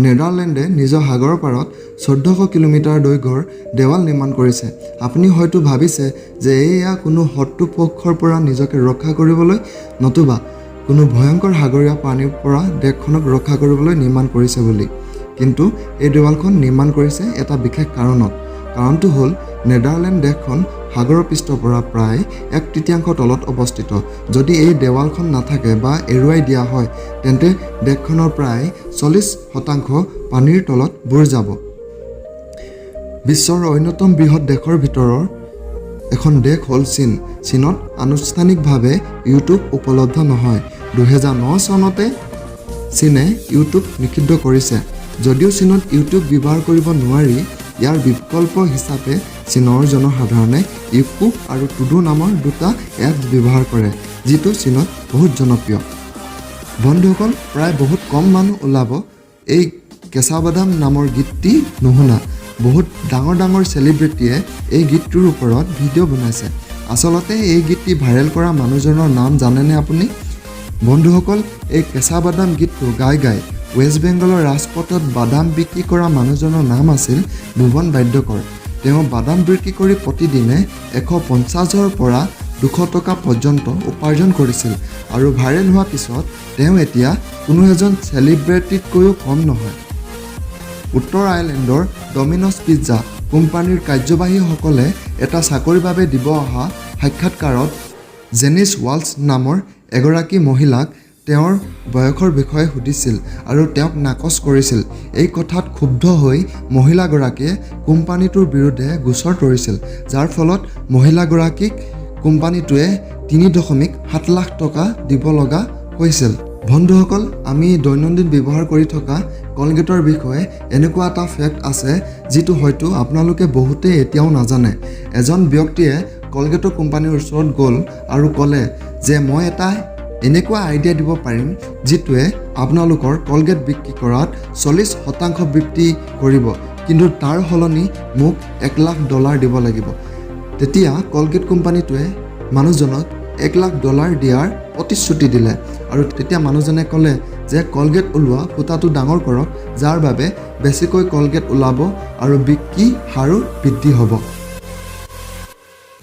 নেডাৰলেণ্ডে নিজৰ সাগৰৰ পাৰত 1400 কিলোমিটাৰ দৈৰ্ঘ্যৰ দেৱাল নিৰ্মাণ কৰিছে। আপুনি হয়তো ভাবিছে যে এয়া কোনো শত্ৰু পক্ষৰ পৰা নিজকে ৰক্ষা কৰিবলৈ নতুবা কোনো ভয়ংকৰ সাগৰীয় প্ৰাণীৰ পৰা দেশখনক ৰক্ষা কৰিবলৈ নিৰ্মাণ কৰিছে বুলি। কিন্তু এই দেৱালখন নিৰ্মাণ কৰিছে এটা বিশেষ কাৰণত। কাৰণটো হ'ল, নেডাৰলেণ্ড দেশখন সাগৰৰ পৃষ্ঠৰ পৰা প্ৰায় এক তৃতীয়াংশ তলত অৱস্থিত। যদি এই দেৱালখন নাথাকে বা এৰুৱাই দিয়া হয়, তেন্তে দেশখনৰ প্ৰায় 40% পানীৰ তলত বুৰ যাব। বিশ্বৰ অন্যতম বৃহৎ দেশৰ ভিতৰৰ এখন দেশ হ'ল চীন। চীনত আনুষ্ঠানিকভাৱে ইউটিউব উপলব্ধ নহয়। 2009 চনতে চীনে ইউটিউব নিষিদ্ধ কৰিছে। যদিও চীনত ইউটিউব ব্যৱহাৰ কৰিব নোৱাৰি, ইয়াৰ বিকল্প হিচাপে চীনৰ জনসাধাৰণে ইউকু আৰু টুডু নামৰ দুটা এপছ ব্যৱহাৰ কৰে, যিটো চীনত বহুত জনপ্ৰিয়। বন্ধুসকল, প্ৰায় বহুত কম মানুহ ওলাব এই কেঁচা বাদাম নামৰ গীতটি নুশুনা। বহুত ডাঙৰ ডাঙৰ চেলিব্ৰিটিয়ে এই গীতটোৰ ওপৰত ভিডিঅ' বনাইছে। আচলতে এই গীতটি ভাইৰেল কৰা মানুহজনৰ নাম জানেনে আপুনি? বন্ধুসকল, এই কেঁচা বাদাম গীতটো গাই গাই ৱেষ্ট বেংগলৰ ৰাজপথত বাদাম বিক্ৰী কৰা মানুহজনৰ নাম আছিল ভুৱন বাদ্যকৰ। তেওঁ বাদাম বিক্ৰী কৰি প্ৰতিদিনে 150ৰ পৰা 200 টকা পৰ্যন্ত উপাৰ্জন কৰিছিল আৰু ভাইৰেল হোৱাৰ পিছত তেওঁ এতিয়া কোনো এজন চেলিব্ৰিটিতকৈও কম নহয়। উত্তৰ আয়াৰলেণ্ডৰ ডমিন'জ পিজ্জা কোম্পানীৰ কাৰ্যবাহীসকলে এটা চাকৰিৰ বাবে দিব অহা সাক্ষাৎকাৰত জেনিছ ৱালছ নামৰ এগৰাকী মহিলাক তেওঁৰ বয়সৰ বিষয়ে সুধিছিল আৰু তেওঁক নাকচ কৰিছিল। এই কথাত ক্ষুব্ধ হৈ মহিলাগৰাকীয়ে কোম্পানীটোৰ বিৰুদ্ধে গোচৰ তৰিছিল, যাৰ ফলত মহিলাগৰাকীক কোম্পানীটোৱে 3.7 লাখ টকা দিব লগা হৈছিল। বন্ধুসকল, আমি দৈনন্দিন ব্যৱহাৰ কৰি থকা কলগেটৰ বিষয়ে এনেকুৱা এটা ফেক্ট আছে, যিটো হয়তো আপোনালোকে বহুতেই এতিয়াও নাজানে। এজন ব্যক্তিয়ে কলগেটৰ কোম্পানীৰ ওচৰত গ'ল আৰু ক'লে যে মই এটা এনেকুৱা আইডিয়া দিব পাৰিম, যিটোৱে আপোনালোকৰ কলগেট বিক্ৰী কৰাত 40% বৃদ্ধি কৰিব, কিন্তু তাৰ সলনি মোক 1 লাখ ডলাৰ দিব লাগিব। তেতিয়া কলগেট কোম্পানীটোৱে মানুহজনক 1 লাখ ডলাৰ দিয়াৰ প্ৰতিশ্ৰুতি দিলে আৰু তেতিয়া মানুহজনে ক'লে যে কলগেট ওলোৱা ফুটাটো ডাঙৰ কৰক, যাৰ বাবে বেছিকৈ কলগেট ওলাব আৰু বিক্ৰী হাৰো বৃদ্ধি হ'ব।